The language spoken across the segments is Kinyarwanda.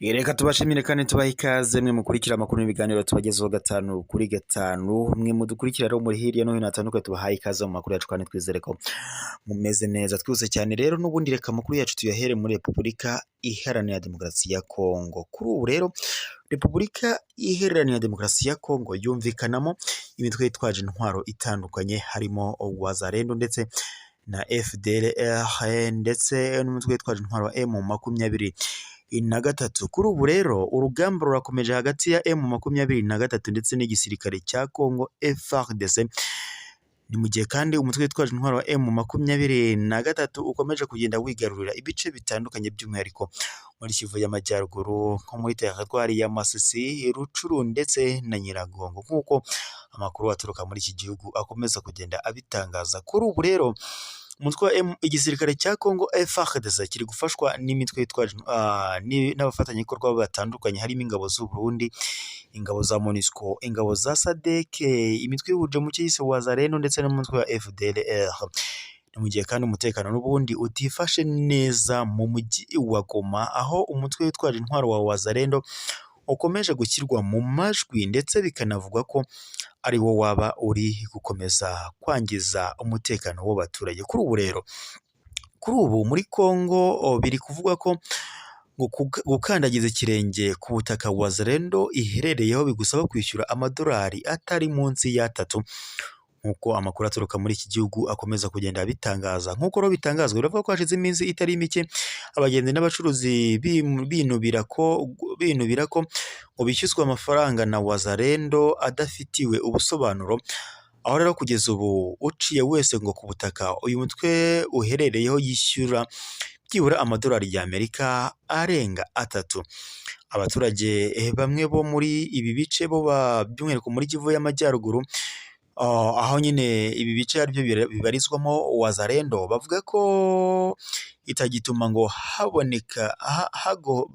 Reka tubashimire kandi tubahe ikaze mwe mukurikira amakuru n'ibiganiro tubagezeho gatanu kuri gatanu. Mwe mudukurikira rero muri hirya no hino hatandukanye, tubahaye ikaze mu makuru yacu kandi twizere ko mumeze neza twese cyane. Rero n'ubundi reka amakuru yacu tuyahere muri Repubulika Iharanira Demokarasi ya Kongo. Kuri ubu rero Repubulika Iharanira Demokarasi ya Kongo yumvikanamo imitwe yitwaje intwaro itandukanye, harimo Wazalendo ndetse na FDLR ndetse n'umutwe witwaje intwaro wa M23. Kuri ubu rero urugamba rurakomeje hagati ya M23 ndetse n'igisirikare cya Kongo FARDC. Ni mu gihe kandi umutwe witwaje intwaro wa M23 ukomeje kugenda wigarurira ibice bitandukanye, by'umwihariko muri Kivu y'Amajyaruguru, nko muri teritwari ya Masisi, Rucuru ndetse na Nyiragongo, nk'uko amakuru aturuka muri iki gihugu akomeza kugenda abitangaza. Kuri ubu rero umutwe wa igisirikare cya Kongo FARDC kiri gufashwa n'imitwe yitwaje n'abafatanyabikorwa batandukanye, harimo ingabo z'u Burundi, ingabo za MONUSCO, ingabo za SADC, imitwe ihuje mu cyo yise Wazalendo ndetse n'umutwe wa FDLR. Ni mu gihe kandi umutekano n'ubundi utifashe neza mu mujyi wa Goma, aho umutwe witwaje intwaro wa Wazalendo ukomeje gushyirwa mu majwi, ndetse bikanavugwa ko ari wo waba uri gukomeza kwangiza umutekano w'abaturage. Kuri ubu rero, kuri ubu muri Kongo biri kuvugwa ko ngo gukandagiza ikirenge ku butaka Wazalendo iherereyeho bigusaba kwishyura amadolari atari munsi y'atatu, nk'uko amakuru aturuka muri iki gihugu akomeza kugenda abitangaza. Nk'uko rero bitangazwa, biravuga ko hashize iminsi itari mike abagenzi n'abacuruzi binubira ko ngo bishyuzwa amafaranga na Wazalendo adafitiwe ubusobanuro, aho rero kugeza ubu uciye wese ngo ku butaka uyu mutwe uherereyeho yishyura byibura amadolari y'Amerika arenga atatu. Abaturage bamwe bo muri ibi bice bo by'umwihariko muri Kivu y'Amajyaruguru, aho nyine ibi bice aribyo bibarizwamo Wazalendo, bavuga ko itagituma ngo haboneka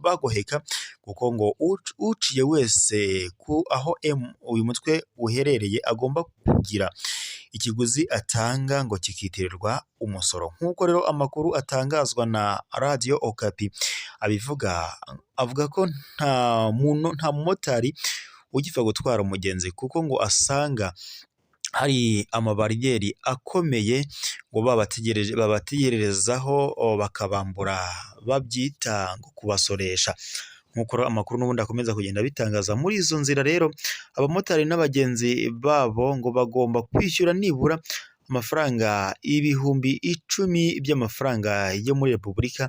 bagoheka, kuko ngo uciye wese ku aho uyu mutwe uherereye agomba kugira ikiguzi atanga ngo kikitirirwa umusoro. Nk'uko rero amakuru atangazwa na Radiyo Okapi abivuga, avuga ko nta muntu, nta mumotari ugipfa gutwara umugenzi, kuko ngo asanga hari amabariyeri akomeye ngo babategereje babategererezaho bakabambura, babyita ngo kubasoresha, nk'uko rero amakuru n'ubundi akomeza kugenda abitangaza. Muri izo nzira rero abamotari n'abagenzi babo ngo bagomba kwishyura nibura amafaranga 10,000 by'amafaranga yo muri Repubulika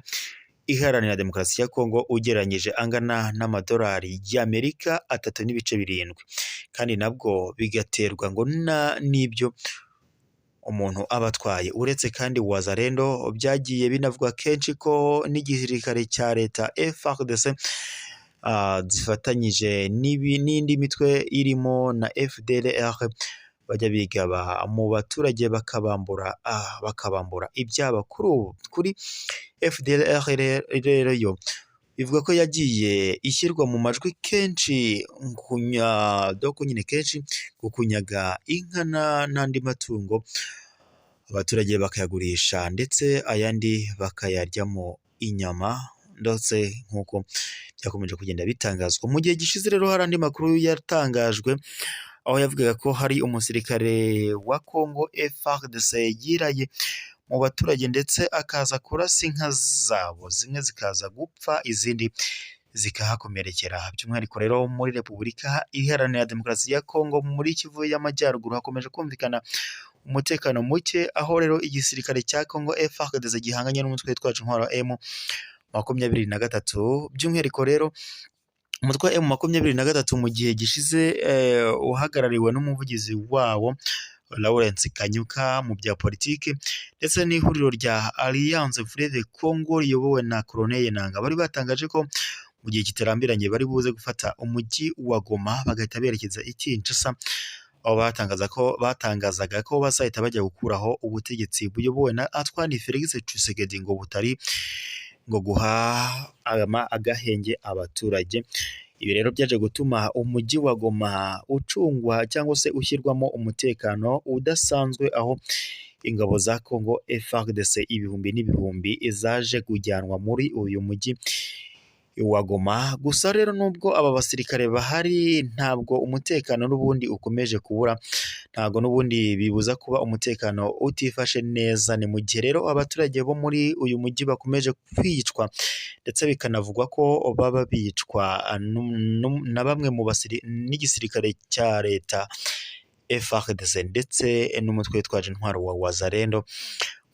Iharanira Demokarasi ya Kongo, ugereranyije angana n'amadolari y'Amerika 3.7, kandi nabwo bigaterwa ngo n'ibyo umuntu aba atwaye. Uretse kandi Wazalendo, byagiye binavugwa kenshi ko n'igisirikare cya leta FARDC zifatanyije n'indi mitwe irimo na FDLR bajya bigaba mu baturage bakabambura ibyabo. Kuri ubu kuri FDLR rero yo bivuga ko yagiye ishyirwa mu majwi kenshi doko nyine kenshi kunyaga inka n'andi matungo, abaturage bakayagurisha ndetse ayandi bakayaryamo inyama, ndetse nk'uko byakomeje kugenda bitangazwa. Mu gihe gishize rero hari andi makuru yatangajwe aho yavugaga ko hari umusirikare wa Congo FARDC yiraye mu baturage ndetse akaza kurasa inka zabo, zimwe zikaza gupfa izindi zikahakomerekera. By'umwihariko rero muri Repubulika Iharanira Demokarasi ya Kongo, muri Kivu y'Amajyaruguru, hakomeje kumvikana umutekano muke, aho rero igisirikare cya Congo FARDC gihanganye n'umutwe witwaje intwaro M23. By'umwihariko rero umutwe wa M23 mu gihe gishize uhagarariwe n'umuvugizi wawo Lawrence Kanyuka mu bya politiki ndetse n'ihuriro rya Alliance Fleuve Congo riyobowe na Corneille Nangaa, bari batangaje ko mu gihe kitarambiranye bari buze gufata umujyi wa Goma bagahita berekeza i Kinshasa, aho batangazaga ko bazahita bajya gukuraho ubutegetsi buyobowe na Antoine Felix Tshisekedi ngo butari ngo guha agahenge abaturage. Ibi rero byaje gutuma umujyi wa Goma ucungwa cyangwa se ushyirwamo umutekano udasanzwe, aho ingabo za Congo FARDC ibihumbi n'ibihumbi zaje kujyanwa muri uyu mujyi. wa Goma. Gusa rero nubwo aba basirikare bahari, ntabwo umutekano n'ubundi ukomeje kubura, ntabwo n'ubundi bibuza kuba umutekano utifashe neza. Ni mu gihe rero abaturage bo muri uyu mujyi bakomeje kwicwa, ndetse bikanavugwa ko baba bicwa na bamwe mu n'igisirikare cya leta FARDC ndetse n'umutwe witwaje intwaro wa Wazalendo,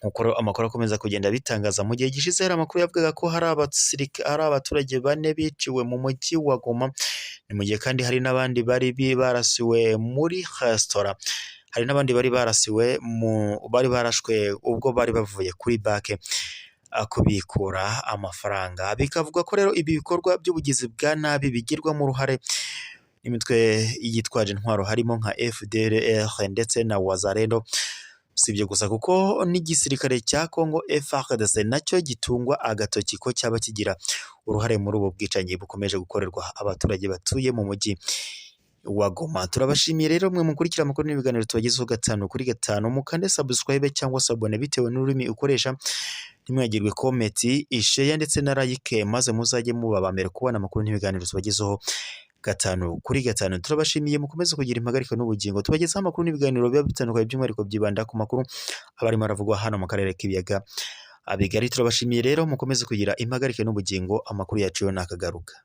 nk'uko amakuru akomeza kugenda abitangaza. Mu gihe gishize hari amakuru yavugaga ko hari abaturage 4 biciwe mu mujyi wa Goma, ni mu gihe kandi hari n'abandi bari barasiwe muri resitora, hari n'abandi bari barasiwe bari barashwe ubwo bari bavuye kuri banki kubikura amafaranga. Bikavuga ko rero ibi bikorwa by'ubugizi bwa nabi bigirwamo uruhare n'imitwe yitwaje intwaro harimo nka FDLR ndetse na Wazalendo. Si ibyo gusa, kuko n'igisirikare cya Congo FARDC nacyo gitungwa agatoki ko cyaba kigira uruhare muri ubu bwicanyi bukomeje gukorerwa abaturage batuye mu mujyi wa Goma. Turabashimiye rero mwe mukurikira amakuru n'ibiganiro tubagezaho 5 kuri 5, mukande subscribe cyangwa s'abonner bitewe n'ururimi ukoresha, ntimwibagirwe comment, share ndetse na like, maze muzajye muba aba mbere kubona amakuru n'ibiganiro tubagezaho 5 kuri 5. Turabashimiye, mukomeze kugira impagarike n'ubugingo. Tubagezaho amakuru n'ibiganiro biba bitandukanye, by'umwihariko byibanda ku makuru aba arimo aravugwa hano mu karere k'ibiyaga bigari. Turabashimiye rero, mukomeze kugira impagarike n'ubugingo. Amakuru yacu yo nakagaruka.